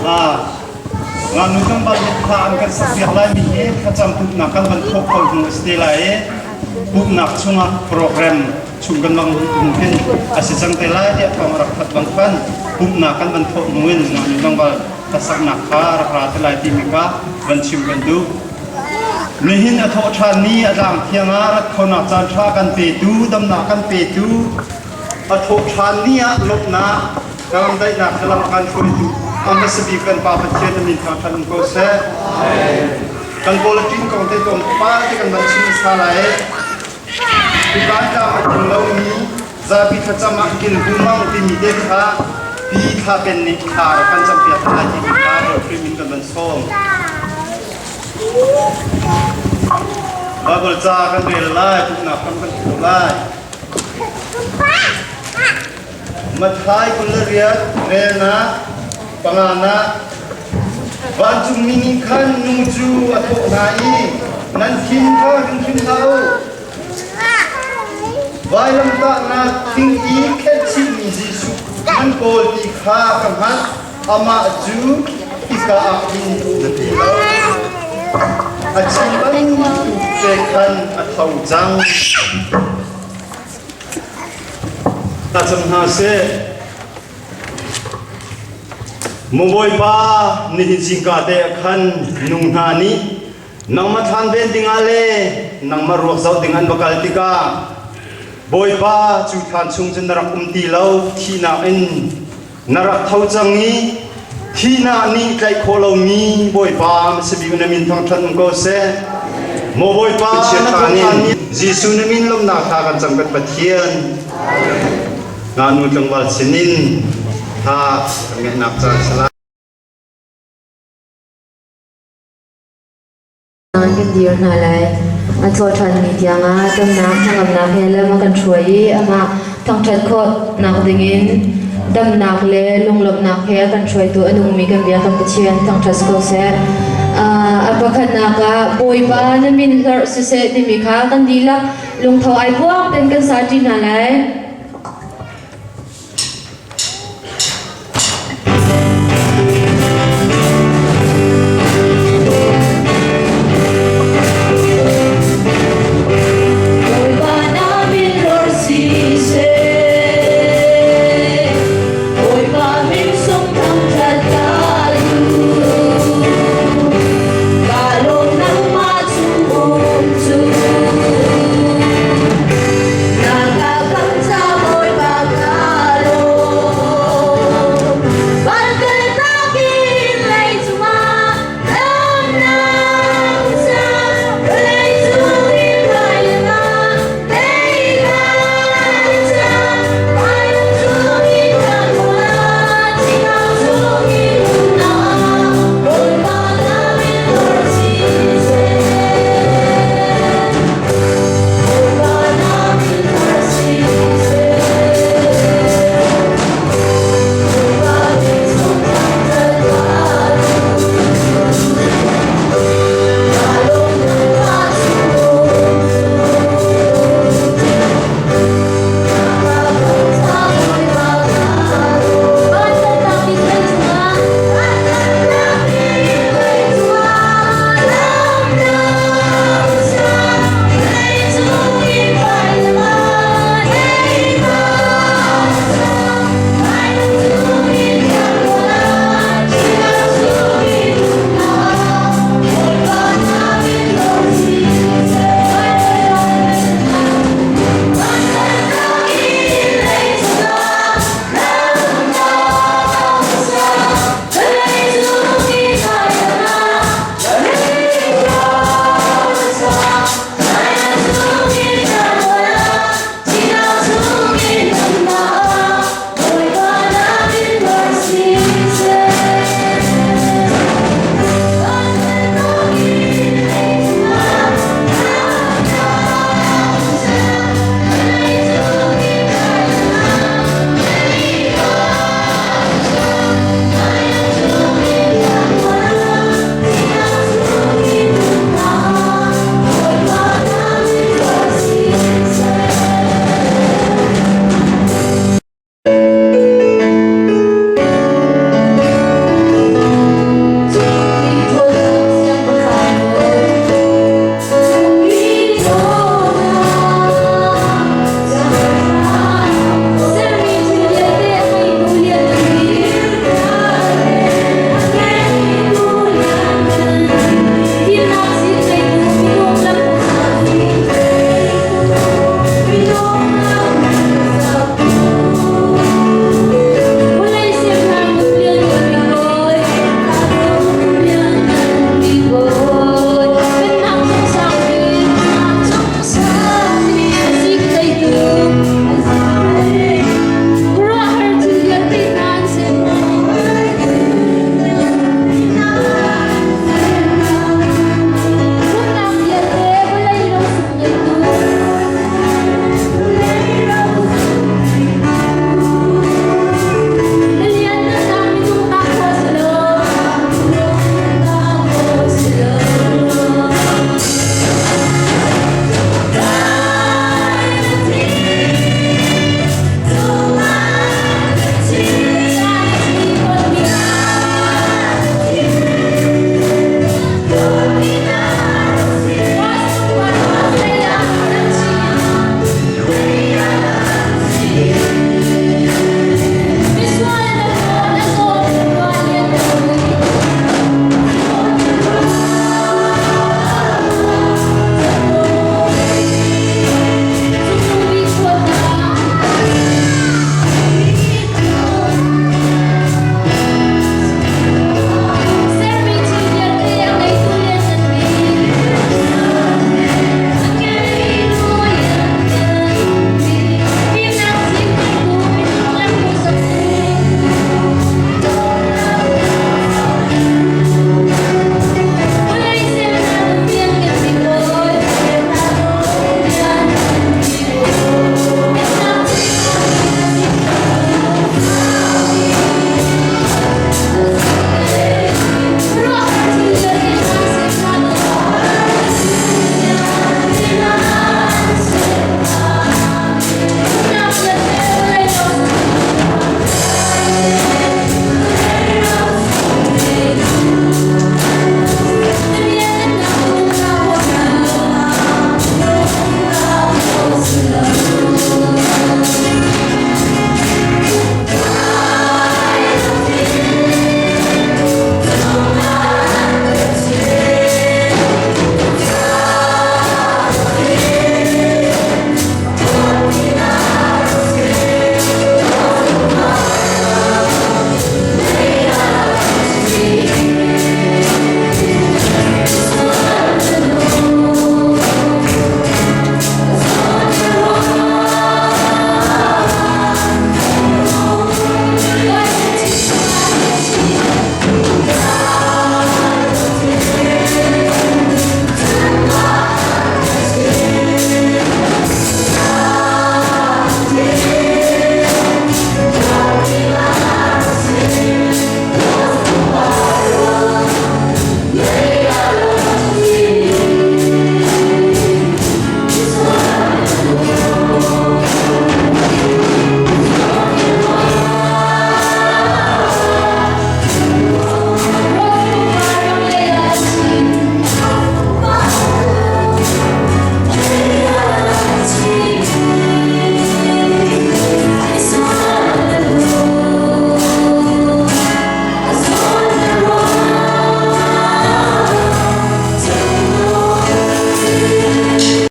Ngaknu tlangval nih thla an kan sakpiak laimi hi thlacam pumhnak kan van thawk ko hnu a si te lai i pumhnak chungah program chung kan bang hnu hin a si cang te lai tiah thawng a rak that bang khan pumhnak kan van thawh hnu in ngaknu tlangval hlasaknak kha rak ra te lai timi kha van chim kan duh. Nihin a thawh ṭhan ni a tlang thiang ah rat khonak caan ṭha kan petu damnak kan petu a thawh ṭhan ni ah lawmhnak Ramdaihnak lam kan hruaitu a hmasa bik kan Pa Pathian na min thangṭhat um ko seh. Kan politics kong te tlawm pa te kan van chim sa lai. Tutan tlang a tling lomi zapi thlacam ah kil humang timi te kha pi thla pen nih thla rak kan campiak lai timi kha Khrih min kan van sawm. Bible ca kan rel lai, pumhnak ram kan thawk lai. Matthai 28 relnak panganak Vancungmi nih khan nu cu a thawh hna i nan thin kha hrimhrim hlah u. Vailamtahnak thing i khenhchihmi Jesuh nan kawl ti kha ka hngalh. Amah cu hika ah hin a um ti lo. A chim bantuk te khan a tho cang. Thlacam hna seh. Maw Bawipa, nihin zingka te ah khan nu hna nih nangmah thlan ven dingah le nangmah ruak zoh ding an va kal tikah Bawipa cu thlan chung cun na rak um ti lo, thihnak in Na rak tho cang i thihnak nih tlaih khawh lomi Bawipa hmasabik na min thangṭhat um ko seh. Maw Bawipa, na thawhṭhan ni Jesuh na min lawmhnak thla kan cam kan Pathian. Ngaknu tlangval sinin thla kan ngeihnak caan si lai. Kan dir hna lai. A thawh ṭhanmi tiangah damnak hnangamnak he lam a kan hruai i amah thangṭhat khawhnak dingin damnak le lunglawmhnak he a kan hruaitu a nungmi kan bia kan Pathian thangṭhat si ko seh. A pakhatnak ah Bawipa na min hlorh siseh timi kha kan dihlak lungtho ai puang tein kan sa ṭi hna lai.